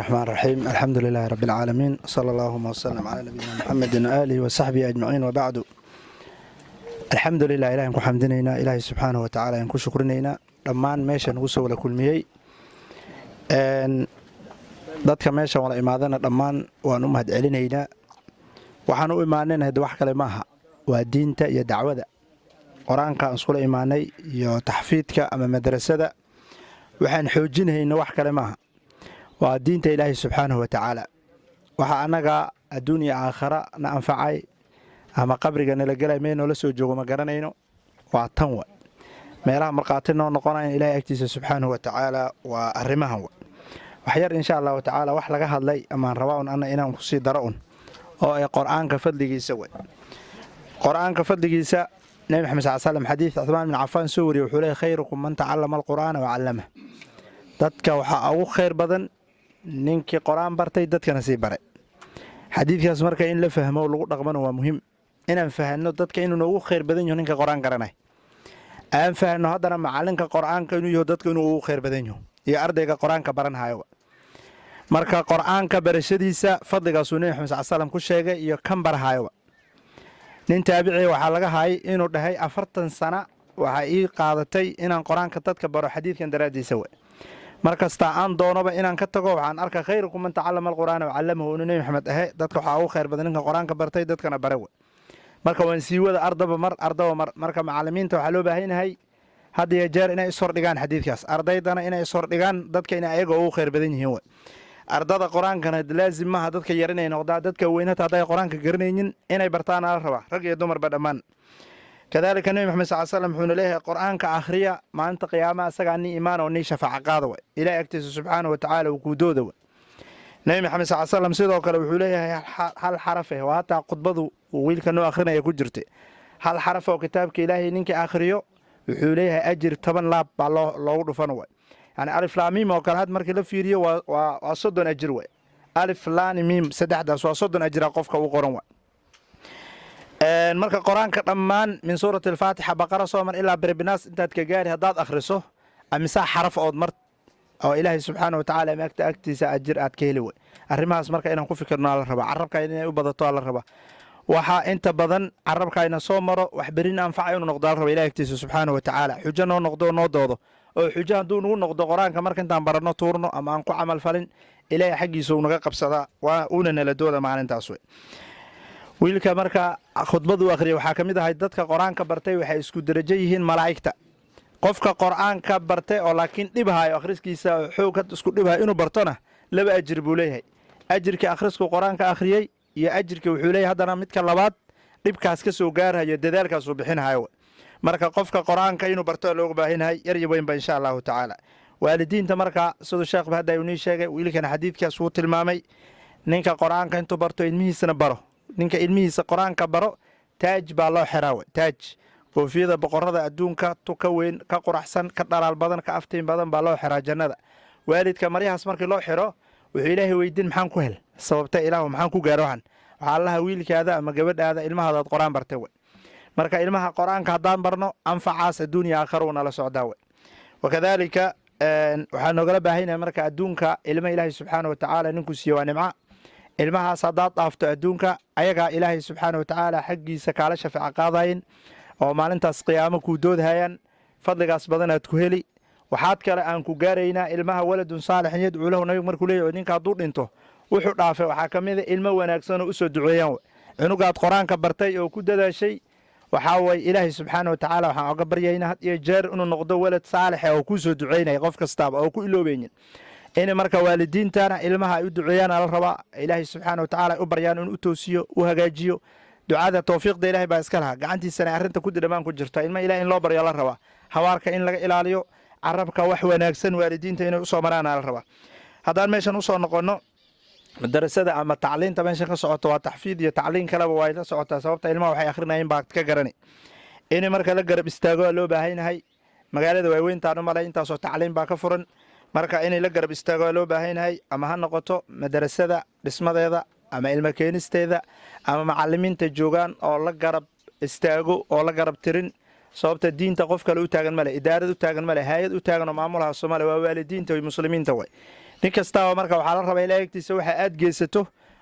الرحمن الرحيم، الحمد لله رب العالمين، صلى اللهم وسلم على نبينا محمد وآله وصحبه أجمعين، وبعد. الحمد لله، Ilahay ku xamdinaynaa, Ilaahay subxaanahu watacaala ayaan ku shukrinaynaa. Dhammaan meesha nagu soo wada kulmiyey, dadka meeshan wada imaadana, dhammaan waan u mahad celinaynaa. Waxaan u imaanayna hade wax kale maaha, waa diinta iyo dacwada Qur-aanka aan iskula imaanay iyo taxfiidka ama madrasada. Waxaan xoojinayna wax kale maaha, waa diinta Ilaahay subxaanahu wa tacaala. Waxa annaga adduun iyo aakhara na anfacay ama qabriga nala gelay mee noola soo joogo ma garanayno, waa tan wa meelaha markhaati noo noqonaya Ilahay agtiisa subxaanahu wa tacaala, waa arrimahan wa waxyar. Insha Allahu tacaala, wax laga hadlay amaan rabaa un anna inaan kusii daro un oo ay Qur-aanka fadligiisa wey. Qur-aanka fadligiisa, Nebi Maxamed sal slam, xadiis Cuthmaan bin Cafaan soo wariyey, wuxuu leey: "Khayrukum man tacallama alqur'aana wa callama." Dadka waxaa ugu khayr badan ninkii Qur-aan bartay, dadkana sii baray. Xadiidkaas marka in la fahmo, lagu dhaqmana waa muhiim. Inaan fahanno dadka inuu noogu khayr badan yaho ninka Qur-aan garanay aan fahanno, haddana macalinka Qur-aanka inuu yaho dadka inuu ugu khayr badan yaho iyo ardayga Qur-aanka baranhayo. Marka Qur-aanka barashadiisa fadligaasuu Nebi Maxamed sal slam ku sheegay iyo kan barahayoba. Nin taabici waxaa laga hayay inuu dhahay: "40 sana waxaa ii qaadatay inaan Qur-aanka dadka baro xadiidkan daraaddiisa." We mar kasta aan doonoba inaan ka tago, waxaan arka "khayrukum man tacallama alqur'aana wacallamahu" inuu Nebi Maxamed ahe. Dadka waxaa ugu khayr badan ninka Qur-aanka bartay, dadkana bare we. Marka waan sii wada ardaba mar, ardaba mar. Marka macallimiinta waxaa loo baahan yahay had iyo jeer inay ishordhigaan xadiidkaas, ardaydana inay ishordhigaan dadka inay ayaga ugu khayr badan yihiin. We ardada Qur-aankana laazim maaha dadka yar inay noqdaan, dadka weynata hadday Qur-aanka garanaynin inay bartaana la rabaa, rag iyo dumarba dhammaan. Kadaalika, Nebi Maxamed sal slam wuxuuna leeyahay: "Qur-aanka akhriya, maalinta qiyaamaha asagaa ni imaan oo nii shafaaca qaada." Way Ilahay agtiisa subxaana wa tacaala uu kuudooda. Way Nebi Maxamed sal slam sidoo kale wuxuu leeyahay hal xaraf eh, waa hataa khudbadu uu wiilka noo akhrinaya ku jirta, hal xaraf oo kitaabka Ilaahay ninkii akhriyo wuxuu leeyahay ajir 10 laab baa loogu dhufan. Way yani alif laam miim oo kale had markii la fiiriyo waa 30 ajir. Way alif laam miim saddexdaas waa 30 ajira qofka u qoran. Way marka Qur-aanka dhammaan min suurati Alfaatixa, Baqara soo mar ilaa Berbinaas intaad ka gaari, haddaad akhriso amisaa xaraf ood mar oo Ilaahay subxaana wa tacaala maagta agtiisa ajir aad ka heli. Wey arrimahaas marka inaan ku fikirno la rabaa, carabka inay u badato la rabaa. Waxaa inta badan carabkayna soo maro wax berina anfaca inuu noqdo la raba, Ilahay agtiisa subxaana wa tacaala xujo noo noqdo oo noo doodo. Oo xujo hadduu nagu noqdo Qur-aanka, marka intaan baranno tuurno ama aan ku camal falin, Ilaahay xaggiisa uu naga qabsadaa, waa uuna nala dooda maalintaas. Wey wiilka marka khudbadu akhriyay waxaa ka mid ahay dadka Qur-aanka bartay waxay isku derajo yihiin malaa'igta. Qofka Qur-aanka bartay oo laakiin dhibhayo akhriskiisa, xoog had isku dhibhayo inuu bartona, laba ajir buu leeyahay: ajirkii akhrisku Qur-aanka akhriyey iyo ajirka wuxuu leeyahay haddana midka labaad dhibkaas ka soo gaarhayo dadaalkaasuu bixinhayo. Marka qofka Qur-aanka inuu barto looga baahanyahay, yar iyo weynba, insha Allahu tacaala. Waalidiinta marka, siduu sheekhba hadda inii sheegay, wiilkana xadiidkaas wuu tilmaamay, ninka Qur-aanka intuu barto ilmihiisana baro, ninka ilmihiisa Qur-aanka baro, taaj baa loo xiraa. We taaj koofiyada boqorada adduunka tu ka weyn, ka quraxsan, ka dhalaal badan, ka aftiin badan baa loo xiraa jannada. Waalidka maryahaas markii loo xiro, wuxuu Ilaahay weydiin: "Maxaan ku hel sababta, Ilaahu? Maxaan ku gaaro?" Waxan waxaa Allaha wiilkaada ama gabadhaada, ilmahaadaad Qur-aan bartay. We marka ilmaha Qur-aanka haddaan barno, anfacaas adduunya aakhara uu nala socdaa. We wakadaalika waxaa noogala baahan yahay marka adduunka ilma Ilaahay subxaana wa tacaala ninkuu siiye waa nimca. Ilmahaas haddaad dhaafto adduunka, ayagaa Ilaahay subxaana wa tacaala xaggiisa kaala shafeeco qaadayin oo maalintaas qiyaamo kuu doodhayaan. Fadligaas badanaad ku heli. Waxaad kale aan ku gaaraynaa ilmaha "waladun saalixin yadcuu lahu", nabigu markuu leeyahy, ninka hadduu dhinto wuxuu dhaafay waxaa ka mid a ilmo wanaagsan oo usoo duceeyaan. Cunugaad Qur-aanka bartay oo ku dadaashay, waxaa waye Ilaahay subxaana wa tacaala waxaan oga baryaynaa had iyo jeer inuu noqdo walad saalixa oo kuu soo duceynaya qof kastaaba oo ku iloobaynin. In marka waalidiintana ilmaha ay u duceeyaan la rabaa, Ilaahay subxaana wa tacala ay u baryaan inuu u toosiyo, u hagaajiyo. Ducada towfiiqda Ilahay baa iska lahaa, gacantiisana arrinta ku dhammaan ku jirta. Ilma Ilahay in loo baryo la rabaa, hawaarka in laga ilaaliyo, carabka wax wanaagsan waalidiinta inay usoo maraana la rabaa. Haddaan meeshan usoo noqonno madarasada ama tacliinta meeshan ka socoto, waa taxfiid iyo tacliin kaleba way la socotaa. Sababta ilmaha waxay akhrinayeen baa ka garani. In marka la garab istaago waa loo baahan yahay. Magaalada waaweyntaan u malay intaasoo tacliin baa ka furan. Marka inay la garab istaago waa loo baahan yahay, ama ha noqoto madarasada dhismadeeda ama ilmo keenisteeda ama macalimiinta joogaan oo la garab istaago oo la garab tirin. Sababta diinta qof kale u taagan male, idaarad u taagan male, hay-ad u taagan oo maamulaha Soomaaliya, waa waalidiinta iyo muslimiinta. Way Nin kastaaba marka waxaa la rabaa Ilahay agtiisa waxa aad geysato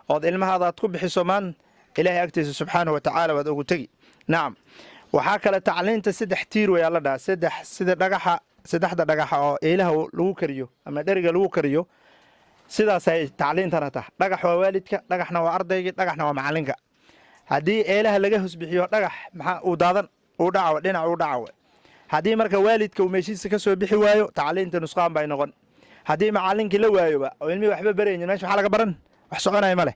ood ilmahaada aad ku bixiso maan, Ilaahay agtiisa subxaanahu wa tacaala waad ugu tegi. Nacam, waxaa kale tacliinta saddex tiir wayaa la dhahaa, saddex, sida dhagaxa, saddexda dhagaxa oo eelaha lagu kariyo ama dheriga lagu kariyo, sidaasay tacliintana tahay. Dhagax waa waalidka, dhagaxna waa ardaygii, dhagaxna waa macalinka. Haddii eelaha laga hosbixiyo dhagax, maxaa uu daadan? Uu dhacaw, dhinac uu dhacaw. Haddii marka waalidka uu meeshiisa ka soo bixi waayo, tacliinta nusqaan bay noqon. Haddii macalinkii la waayoba oo ilmihii waxba baraynin, meesha maxaa laga baran? Wax soconaya ma leh.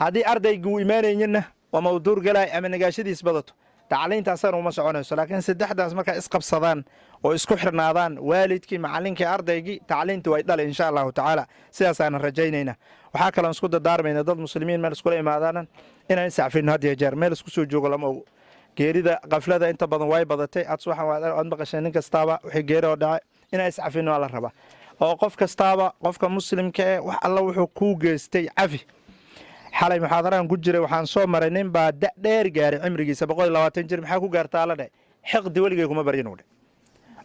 Haddii ardaygii uu imaanayninna oo mawduur galay ama nagaashadiis badato, tacliinta asagana uma soconayso. Laakiin saddexdaas markay isqabsadaan oo isku xirnaadaan, waalidkii, macalinkii, ardaygii, tacliinta way dhalay insha Allahu tacaala. Sidaasaanan rajaynayna. Waxaa kaloon isku dardaarmayna, dad muslimiin meel iskula imaadaanan, inaan iscafino had iyo jeer. Meel isku soo joogo lama ogo. Geerida qaflada inta badan way badatay. Ad waxaan waad maqasheen, nin kastaaba wixii geeri oo dhacay. Inaan iscafino waa la rabaa, oo qof kastaaba qofka muslimka eh wax alla wuxuu kuu geystay cafi. Xalay muxaadarahan ku jiray waxaan soo maray nin baa da dheer gaaray, cimrigiisa 120 jir. Maxaa ku gaartaa la dheh? Xiqdi weligay kuma baryin uu dheh.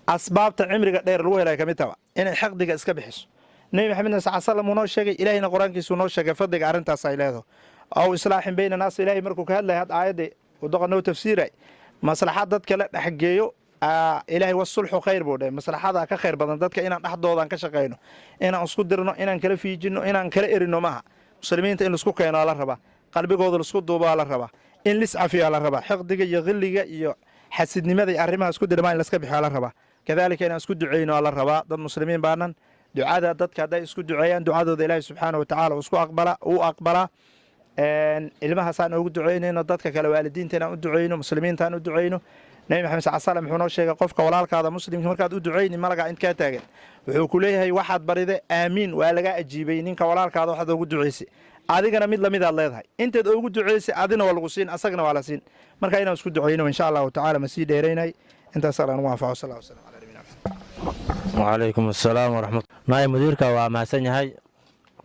Asbaabta cimriga dheer lagu helay kamid taba inay xiqdiga iska bixiso. Nebi Maxamed sal slam uu noo sheegay, Ilaahayna qur-aankiisuu noo sheegay fadliga arrintaas ay leedaho. Aw islaaxin bayna naas, Ilaahay markuu ka hadlaya had aayaddii uu doqa noo tafsiiray, maslaxad dadka la dhexgeeyo, Ilaahay wasulxu khayr buu dheh. Maslaxada ka khayr badan dadka inaan dhexdoodan ka shaqayno, inaan isku dirno, inaan kala fiijino, inaan kala erino maaha. Muslimiinta in laisku keeno la rabaa, qalbigooda laisku duubaa la rabaa, in lis cafiyaa la rabaa. Xiqdiga iyo khilliga iyo xasidnimada iyo arrimaha isku dirmaa in laska bixiyaa la rabaa. Kadaalika inaan isku duceyno la rabaa. Dad muslimiin baanan. Ducada dadka hadday isku duceeyaan, ducadooda Ilaahay subxaana wa tacaala isku aqbala, uu aqbalaa. Ilmahaasaan ugu duceynayno, dadka kale waalidiinta inaan u duceyno, muslimiintaan u duceyno. Nebi Maxamed sal slam wuxuu noo sheegay, qofka walaalkaada muslimka markaad u duceyni, malagaa int kaa taagan wuxuu ku leeyahay, waxaad baride aamiin, waa lagaa ajiibay. Ninka walaalkaada waxaad ugu duceysay, adigana mid lamidaad leedahay. Intaad ugu duceysay adina waa lagu siin, asagana waa la siin. Marka inaan isku duceyno insha Allahu tacala. Ma sii dheeraynay intaas. Alla nagu anfaco. Sal waslam ala nabina. Wacalaykum assalaam waraxmat. Naay mudiirka waa mahadsan yahay,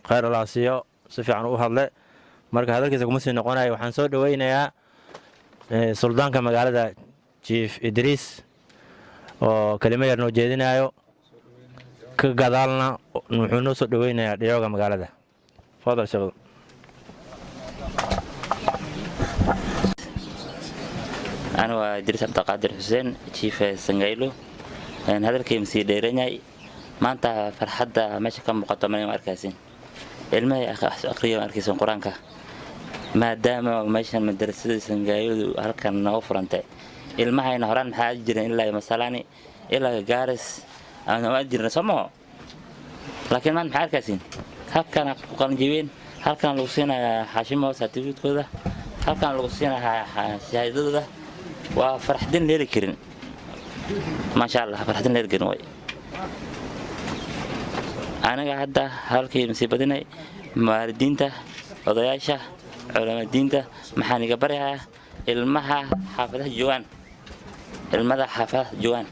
khayr Allah siiyo, si fiican u hadle. Marka hadalkiisa kuma sii noqonayo. Waxaan soo dhoweynayaa suldaanka magaalada, Chief Idriis, oo kelimo yar noo jeedinayo. Ka gadaalna wuxuu noo soo dhoweynayaa dhiyooga magaalada. Fadal, sheekh. Ana waa Idriis Cabdiqaadir Xuseen, Chief Sangaylo. Hadalkay masii dheeranyahay. Maanta farxadda meesha ka muuqato mana arkaysin, ilmahay aqriyo arkaysan qur-aanka, maadaama meeshan madarasada Sangaayadu halkan nooga furantay. Ilmahayna horaan maxaa aadi jireen? Ilaa Masalani, ilaa Gaaris aan aadi jirna, soo maho? Laakiin maanta maxaa arkaysin? Halkan ku qalinjibeen, halkan lagu siinayaa xaashimo certificate-kooda, halkan lagu siinayaa shahaadadooda. Waa farxadin la heli karin, maasha Allah, farxadin la heli karin way. Aniga hadda hadalkay masii badinay. Waalidiinta, odayaasha, culamadiinta, maxaan iga baryayaa? Ilmaha xaafadaha joogaan, ilmada xaafadaha joogaan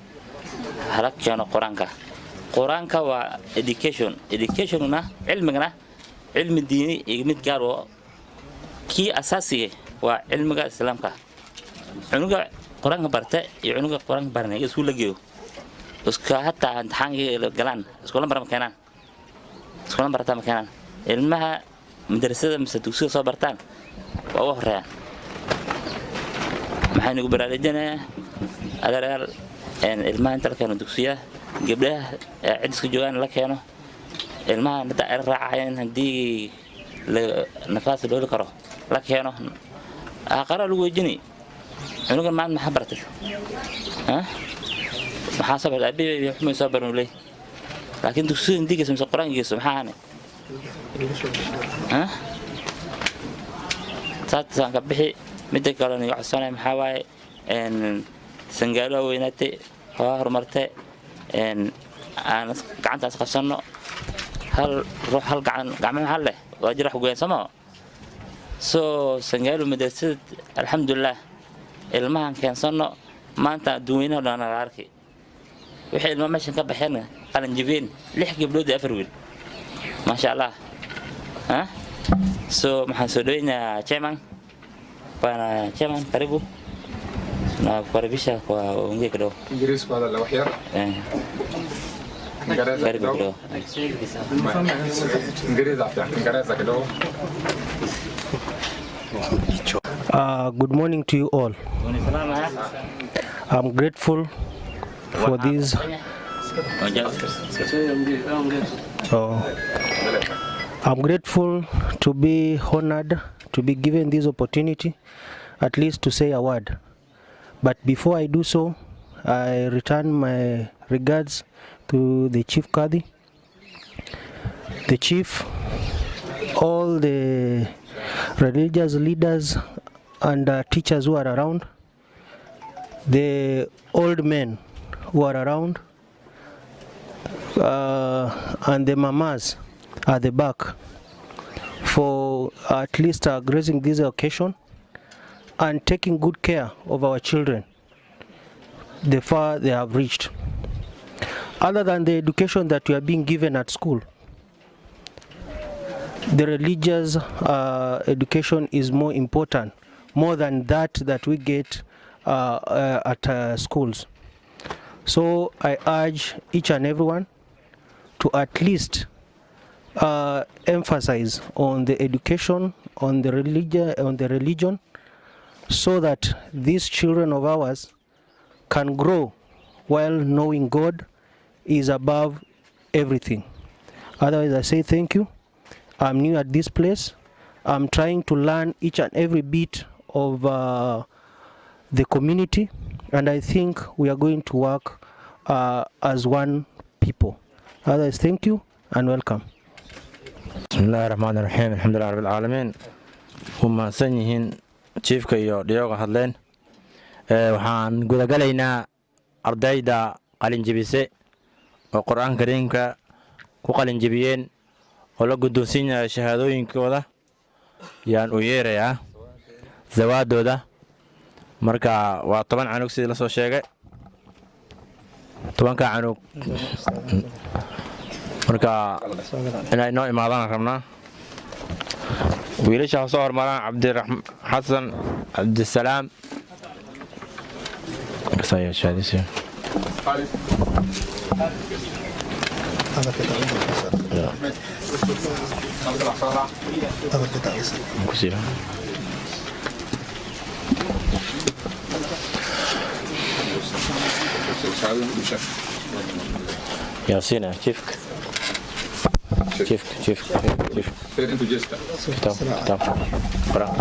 hala keeno qur-aanka. Qur-aanka waa education, educationna cilmigana cilmi diini iyo mid gaar oo kii asaasiga waa cilmiga islaamka. Cunuga qur-aanka barta iyo cunuga qur-aanka baranay isku la geeyo, iska hataa imtixaanka galaan, iskula bara ma keenaan, iskula barataa ma keenaan. Ilmaha madrasada mise dugsiga soo bartaan waa uga horeeyaan. Maxaan igu baraarujinayaa, adeerayaal? Ilmaha inta la keeno dugsiya, gabdhaha cid iska joogaan la keeno. Ilmaha hadda ay raacayaan, haddii nafaas loo heli karo la keeno, aqara lagu wejini. Cunugan maanta maxaa bartay? Maxaa soo bartay? Aabihii xumay soo baran leey. Laakiin dugsiga intii geyso mise qur-aanka geyso, maxaa ahane saasaan ka bixi. Midda kale niga codsanaya maxaa waaye? Sangaalo waa weynaatay, waa horumartay. Aan gacantaas qabsanno, hal ruux hal gacan gacmo maxaa leh waa jira wax goyaan, soo maho? Soo Sangaalo madrasada, alxamdulilah, ilmahan keensanno. Maanta adduunweynaha dhan la arkay wixii ilma meeshan ka baxeen, qalinjibeen, lix gabdhood iyo afar wiil, maasha Allah. So maxaan soo dhaweynayaa chairman. Bwana chairman, karibu na kukaribisha kwa ongee kidogo. Ingiriis ku hadalla wax yar. Kiingereza Karibu kidogo. kidogo. Kiingereza pia, Kiingereza kidogo. Good morning to you all. I'm grateful for this. Oh, I'm grateful to be honored to be given this opportunity, at least to say a word. But before I do so, I return my regards to the Chief Kadhi, the Chief, all the religious leaders and teachers who are around, the old men who are around, and the mamas at the back for at least gracing this occasion and taking good care of our children the far they have reached. Other than the education that we are being given at school, the religious education is more important, more than that that we get at schools. So I urge each and everyone to at least emphasize on the education, on the religion, so that these children of ours can grow while knowing God is above everything. Otherwise, I say thank you. I'm new at this place. I'm trying to learn each and every bit of the community, and I think we are going to work as one people. Otherwise, thank you and welcome. بسم الله الرحمن الرحيم الحمد لله رب العالمين. Wuu mahadsan yihiin chiefka iyo dhiyooga hadleen. Waxaan gudagalaynaa ardayda qalinjibise oo Qur-aanka Kariimka ku qalinjibiyeen oo la guddoonsiinaya shahaadooyinkooda yaan u yeerayaa zawaadooda. Marka waa 10 canug sidii lasoo sheegay, 10-ka canug marka inay noo imaadaan rabnaa. Wiilasha ha soo hormaraan. Cabdiraxmaan Xasan Cabdisalaam. Shahaadadiisa. Khalid. Ku siiba. Yaasiin chiefka, chiefka, chiefka, chiefka. Kitaab, kitaab, quraan.